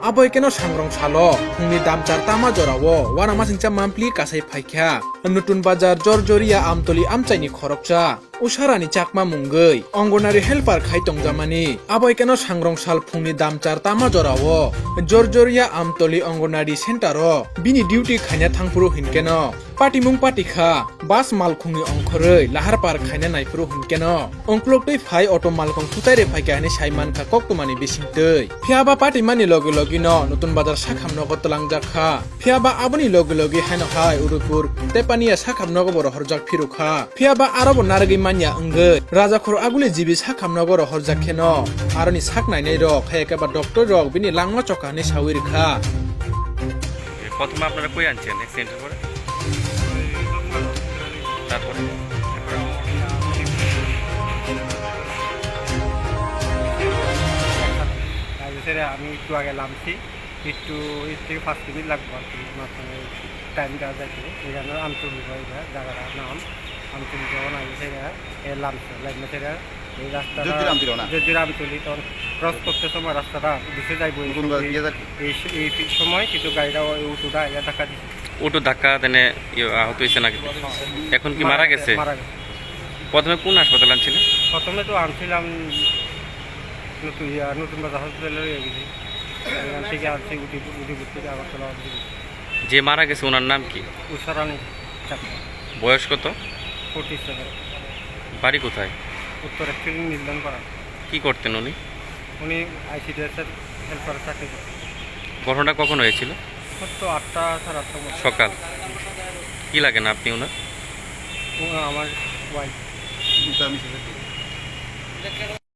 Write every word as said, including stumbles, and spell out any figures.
Abo ekeno sangrong salo phungni damchar tama jorao uanamasingcha mampli kasai phaikha Nutun Bazar Jorjoria Amtoli amchaini khoroksa Usharani Chakma mungwi Anganwadi helper khai tongjamani. Abo ekeno sangrong sal phungni damchar tama jorao Jorjoria Amtoli Anganwadi center o bini duty khaina thangphuru hinkeno patimung patikha bus malkhungni ongkhorwi laharpar khaina naiphuru hinkeno ongkloktwi phai auto malkhung thutaire phaikha hwnwi saimankha koktwmani bisingtwi. Phiyaba patimani logi logino Nutun Bazar sakham nogo twlangjakha. Phiyaba aboni logi logi haino hai Udaipur tei Paniya sakham nogo bo rohorjak phirukha. Phiyaba arobo narwgwi manya wngwi Rajakhor Aguli G B sakham nogo rohorjak kheno aroni sak nainai rok hai ekeba doctor rok bini langma chokha hwnwi sawi rwkha. প্রথমে আপনারা কই আনছেন অ্যাক্সিডেন্টের পরে? তারপরে? আমি একটু আগে লামছি, একটু এর থেকে পাঁচ মিনিট লাগবো আর কি, মাঝখানে টাইমটা যাইতে। এখানে আন্তরিক জায়গাটার নাম আন্তরিক যখন আগে সেটা এ লামছে, লাইনে সেটা এই রাস্তাটা যদি রামতলি না। যদি রামতলি তখন ক্রস করতে সময় রাস্তাটা দিছে যাইবো এই নতুন সময়, বাজার গিয়ে যাচ্ছে। এই স-, এই সময় কিন্তু গাড়িটা ওই অটোটা ইয়া ধাক্কা দিছে। অটো ধাক্কা দেনে ইয়ে আহত হয়েছে নাকি? এখন কি মারা মারা গেছে? গেছে, মারা গেছে। প্রথমে কোন হাসপাতালে আনছিলেন? প্রথমে তো আনছিলাম নতুন, ইয়া, নতুন বাজার হসপিটালে নিয়ে গেছি। এখান থেকে আনছি উদি-, উদিপুর থেকে আগরতলা অবধি। যে মারা গেছে ওনার নাম কি? উষারানী চাকমা। বয়স কত? Forty seven. বাড়ি কোথায়? উত্তর একচল্লিশ নির্ধারণ করা। কি করতেন উনি? উনি আইসিডিএস এর হেল্পার চাকরি করতেন। ঘটনাটা কখন হয়েছিল? তো আটটা, সাড়ে আটটার মধ্যে। সকাল। কি লাগেন আপনি ওনার? ও আমার ওয়াইফ।